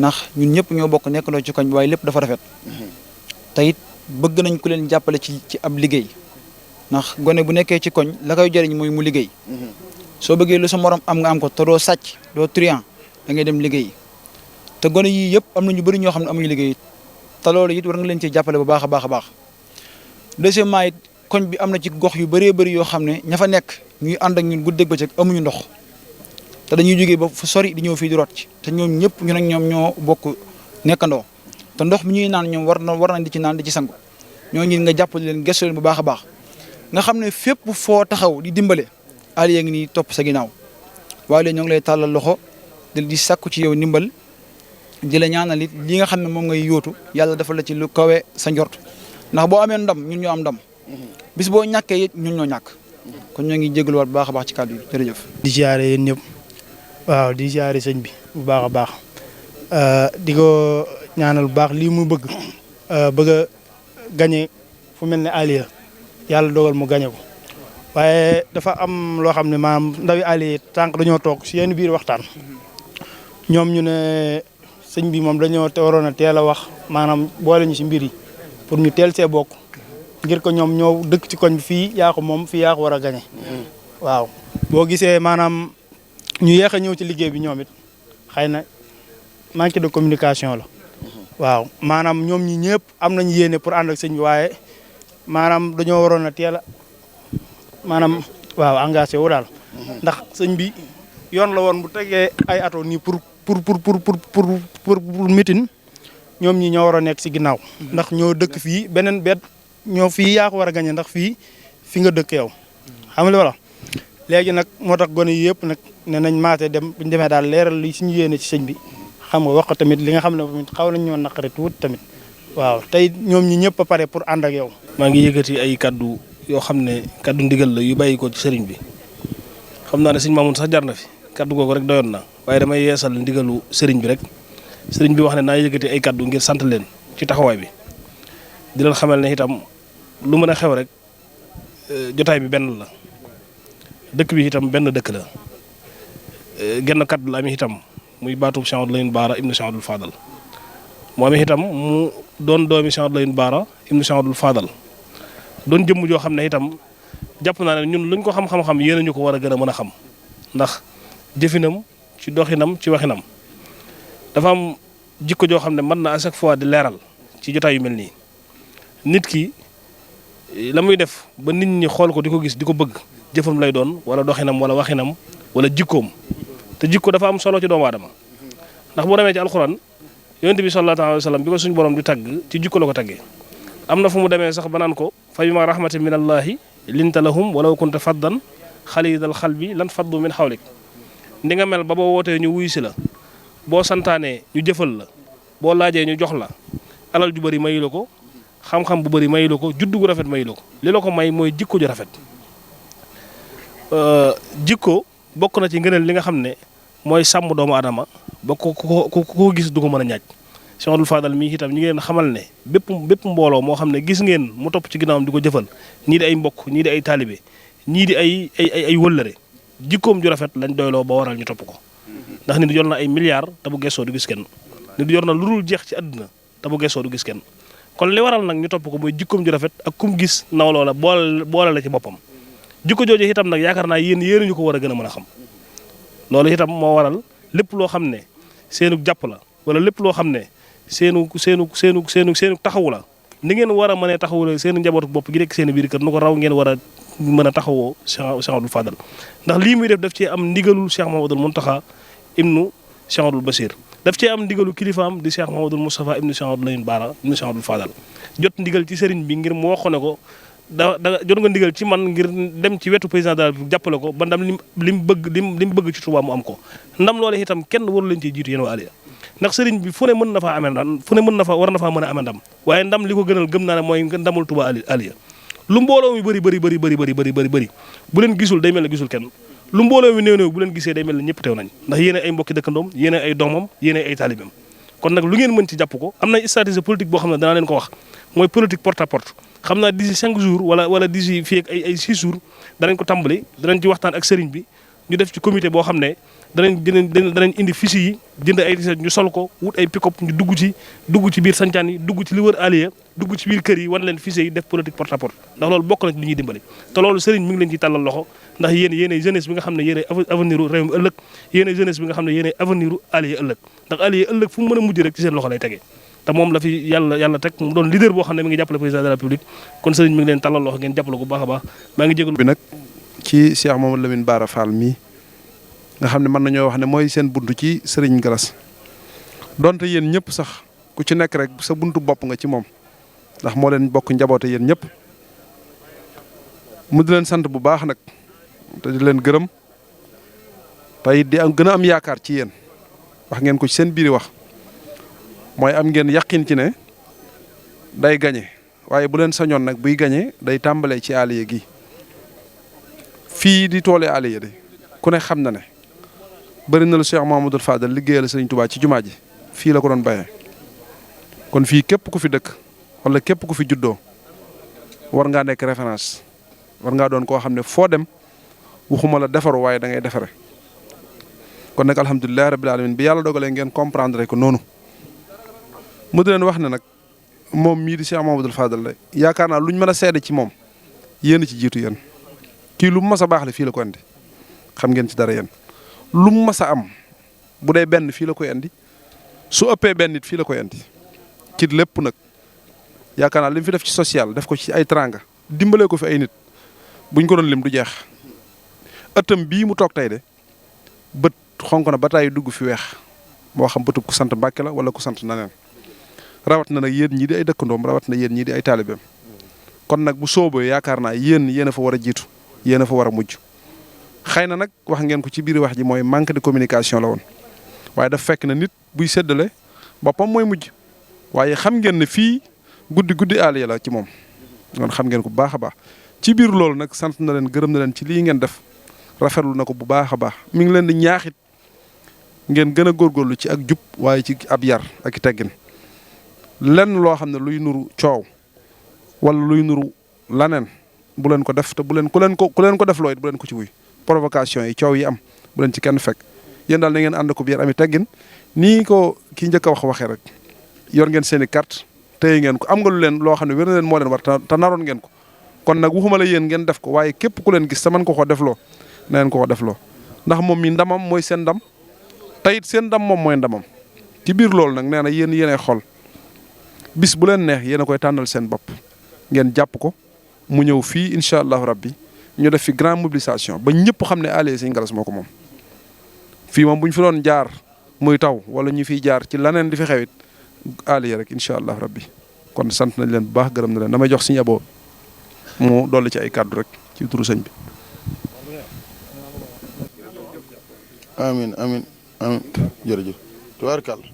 ndax ñun ñëpp ñoo bokk nekkandoo ci koñ waaye lépp dafa rafet te it bëgg nañ ku leen jàppale ci ab liggéey ndax gone bu nekkee ci koñ la koy jëriñ mooy mu liggéey soo bëggee lu sa morom am nga am ko te doo sàcc doo truand da ngay dem liggéey te gone yii yëpp am na ñu bëri ñoo xam ne amuñu liggéey te loolu it war nga leen ci jàppale bu baax a baax a baax deuxièmement it koñ bi am na ci gox yu bëree bëri yoo xam ne ña fa nekk ñuy ànd ak ñun guddeeg bëccëg amuñu ndox te dañuy jógee ba fu sori di ñëw fii di root ci te ñoom ñëpp ñu nag ñoom ñoo bokk nekkandoo te ndox mi ñuy naan ñoom war nañ di ci naan di ci sangu ñoo ñi nga jàppale leen gëstu leen bu baax a baax nga xam ne fépp foo taxaw di dimbale Aliya ngi nii topp sa ginnaaw waaye léegi ñoo ngi lay tàllal loxo di sàkku ci yow ndimbal di la ñaanal it li nga xam ne moom ngay yóotu yàlla dafa la ci lu kawe sa njort ndax boo amee ndam ñun ñoo am ndam bis boo ñàkkee it ñun ñoo ñàkk kon ñoo ngi jégaluwaat bu baax a baax ci kàddu yi jërëjëf. di ziare yéen ñëpp waaw di ziare sëñ bi bu baax a baax di ko ñaanal bu baax lii mu bëgg a gañe fu mel ne Aliya yàlla dogal mu gañe ko waaye dafa am loo xam ne maanaam ndawi Aliya tànk dañoo toog si yenn biir waxtaan ñoom ñu ne sëñ bi moom dañoo waroon a teel a wax maanaam boole ñu si mbir yi pour ñu teel see bokk ngir ko ñoom ñoo dëkk ci koñ bi fii yaa ko moom fii yaa ko war a gañe waaw boo gisee maanaam ñu yéex a ñëw ci liggéey bi ñoom it xëy na manque de communication la waaw maanaam ñoom ñi ñëpp am nañ yéene pour ànd ak sëñ bi waaye maanaam dañoo waroon a teel a maanaam waaw engagé wu daal ndax sëñ bi yoon la woon bu tegee ay ato nii pour mitin ñoom ñi ñoo war a nekk si ginnaaw ndax ñoo dëkk fii beneen bet ñoo fii yaa ko war a gañe ndax fii fi nga dëkk yow xam nga wala léegi nag moo tax gone yi yëpp nag ne nañ maate dem buñu demee daal leeral li suñu yéene ci sëñ bi xam nga wax ko tamit li nga xam ne tamit xaw nañ ñoo naqari tuuti tamit waaw tey ñoom ñi ñëpp a pare pour ànd ak yow. maa ngi yëkkati ay kaddu yoo xam ne kaddu ndigal la yu bàyyi ko ci sëriñ bi xam naa ne sëñ Mamoun sax jar na fi kaddu googu rek doyoon na waaye damay yeesal ndigalu sëriñ bi rek sëriñ bi wax ne naa yëkkati ay kaddu ngir sant leen ci taxawaay bi di leen xamal ne itam lu mën a xew rek jotaay bi benn la dëkk bi itam benn dëkk la genn kaddu la amee itam muy baatub Cheikh Abdou Lahad Bara ibnu Cheikh Abdoul Fadal moo amee itam mu doon doomi Cheikh Abdou Lahad Bara ibnu Cheikh Abdoul Fadal doon jëmm joo xam ne itam jàpp naa ne ñun luñ ko xam-xam-xam yéen ñu ko war a gën a mën a xam ndax jëfinam ci doxinam ci waxinam dafa am jikko joo xam ne mën na à chaque fois di leeral ci jotaay yu mel nii nit ki la muy def ba nit ñi xool ko di ko gis di ko bëgg jëfam lay doon wala doxinam wala waxinam wala jikkoom te jikko dafa am solo ci doomu aadama ndax boo demee ci alxuraan yonent bi sallallahu alayhi wa sallam bi ko suñu borom di tagg ci jikko la ko taggee am na fu mu demee sax ba naan ko fa bima rahmatin min allahi linta lahum walaw kunta faddan xalidal xalbi lan faddu min xawlik ndi nga mel ba boo wootee ñu wuyu si la boo santaanee ñu jëfal la boo laajee ñu jox la alal ju bëri mayu la ko xam-xam bu bëri mayu la ko juddu gu rafet mayu la ko li la ko may mooy jikko ju rafet jikko bokk na ci ngëneel li nga xam ne mooy sàmm doomu aadama ba ko gis du ko mën a ñaaj Cheikh Abdoul Fadal mii itam ñi ngeen xamal ne bépp mbooloo moo xam ne gis ngeen mu topp ci ginnaawam di ko jëfal ñii di ay mbokk ñii di ay taalibe ñii di ay wëllëre jikkoom ju rafet lañ doyloo ba waral ñu topp ko ndax nit yor na ay milliards te bu gëstoo du gis kenn nit yor na lu dul jeex ci àdduna te bu gëstoo du gis kenn kon li waral nag ñu topp ko mooy jikkoom ju rafet ak kum gis nawloo la boole la ci boppam jikko jooju itam nag yaakaar naa yéen ñu ko war a gën a mën a xam loolu itam moo waral lépp loo xam ne seenu jàpp la wala lépp loo xam ne seenu taxawu la ni ngeen war a mënee taxawu la seen njabootu bopp gi nekk seen biir kër nu ko raw ngeen war a mën a taxawoo Cheikh Abdoul Fadal ndax lii muy def cee am ndigalul Cheikh Mouhamadoul Mountakha ibnu Cheikh Abdoul Bachir daf cee am ndigalu kilifaam di Cheikh Mouhamadoul Moustapha ibnu Cheikh Abdou Lahad Bara ibnu Cheikh Abdoul Fadal jot ndigal ci sëriñ bi ngir mu wax ne ko da jot nga ndigal ci man ngir dem ci wetu président de la République jàppale ko ba ndam lim bëgg ci Touba mu am ko ndam loole itam kenn waru leen ciy jiitu yéen waa Aliya ndax sëriñ bi fu ne mën na faa amee ndam fu ne war na faa mën a amee ndam waaye ndam li ko gënal gëm naa ne mooy ndamul Touba Aliya lu mbooloo mi bëri bu leen gisul day mel ne gisul kenn lu mbooloo mi néew bu leen gisee day mel ne ñëpp teew nañ ndax yéen ay mbokki dëkkandoom yéen ay doomam yéen ay taalibeem kon nag lu ngeen mën ci jàpp ko am na stratégie politique boo xam ne danaa leen ko wax mooy politique porte à porte xam naa d'ici 5 jours wala d'ici fii ak ay 6 jours danañ ko tàmbali danañ ci waxtaan ak sëriñ bi ñu def ci comité boo xam ne danañ indi fisi yi jënd ay t-shirt ñu sol ko wut ay pick-up ñu dugg ci biir sancaan yi dugg ci li wër aliya dugg ci biir kër yi wan leen fisi yi def politique porte à porte ndax loolu bokk na ci li ñuy dimbali te loolu sëriñ mi ngi leen ci tàllal loxo ndax yéenay jeunesse bi nga xam ne yéenay avenir u réew mi ëllëg yéenay jeunesse bi nga xam ne yéenay avenir u aliya ëllëg ndax aliya ëllëg fu mu mën a mujj rek ci seen loxo lay tegee te moom la fi yàlla teg mu doon leader boo xam ne mi ngi jàppale président de la République kon sëriñ mi ngi leen tàllal loxo ngeen jàppale ko bu baax a baax maa ngi jégalu bi nag ci Cheikh Mamadou Lamine Bara Fall mii nga xam ne mën nañoo wax ne mooy seen buntu ci sëriñ Galas donte yéen ñëpp sax ku ci nekk rek sa buntu bopp nga ci moom ndax moo leen bokk njaboote yéen ñëpp mu di leen sant bu baax nag te di leen gërëm tey di gën a am yaakaar ci yéen wax ngeen ko ci seen biiri wax mooy am ngeen yaqin ci ne day gañe waaye bu leen sañoon nag buy gañe day tàmbalee ci aliya gi fii di toole aliya de ku ne xam na ne bëri na lu Cheikh Mamadou Fadal liggéeyal Sëriñ Tuubaa ci jumaa ji fii la ko doon bayee kon fii képp ku fi dëkk wala képp ku fi juddoo war ngaa nekk référence war ngaa doon koo xam ne foo dem waxuma la defaru waaye da ngay defare kon nag alhamdulilah rabbil alamin bi yàlla dogalee ngeen comprendre ko noonu mu di leen wax ne nag moom mii di Cheikh Mamadou Fadal la yaakaar naa luñ mën a seede ci moom yéen ci jiitu yéen kii lu mu mas a baax le fii la ko andi xam ngeen ci dara yéen lu mu mas a am bu dee benn fii la koy andi su ëppee benn nit fii la koy andi ci lépp nag yaakaar naa li mu fi def ci social def ko ci ay teranga dimbalee ko fi ay nit buñ ko doon lim du jeex ëttam bii mu toog tey de bët xonk na ba tàyyi dugg fi weex moo xam bëtub ku sant Mbàkke la wala ku sant naneen rawat na nag yéen ñii di ay dëkkandoom rawat na yéen ñii di ay taalibeem kon nag bu sooboo yaakaar naa yéen a fa war a jiitu yéen a fa war a mujj xëy na nag wax ngeen ko ci biir wax ji mooy manque de communication la woon waaye daf fekk na nit buy séddale boppam mooy mujj waaye xam ngeen ne fii guddi aliya la ci moom kon xam ngeen ko bu baax a baax ci biir loolu nag sant na leen gërëm na leen ci lii ngeen def rafetlu na ko bu baax a baax mi ngi leen di ñaaxit ngeen gën a góorgóorlu ci ak jub waaye ci ab yar ak i teggin lenn loo xam ne luy nuru coow wala luy nuru laneen bu leen ko def te bu leen ku leen ko def looy bu leen ko ci wuy provocation yi coow yi am bu leen ci kenn fekk yéen daal na ngeen ànd ko bi yar ami teggin nii ko kii njëkk a waxee rek yor ngeen seen i carte téye ngeen ko am nga lu leen loo xam ne wér na leen moo leen war te naroon ngeen ko kon nag waxuma la yéen ngeen def ko waaye képp ku leen gis te mën ko ko defloo na leen ko ko defloo ndax moom mi ndamam mooy seen ndam tayit seen ndam moom mooy ndamam ci biir loolu nag nee na yéenay xol bis bu leen neex yéen a koy tànnal seen bopp ngeen jàpp ko mu ñëw fii incha allahu rabbi ñu def fi grande mobilisation ba ñëpp xam ne aliya Sëriñ Galas moo ko moom fii moom bu ñu fi doon jaar muy taw wala ñu fiy jaar ci laneen di fi xewit aliya rek incha allahu rabbi kon sant nañ leen bu baax gërëm na leen damay jox Sëriñ Abo mu dolli ci ay kàddu rek ci turu sëñ bi. amiin jërëjëf tubaarkàlla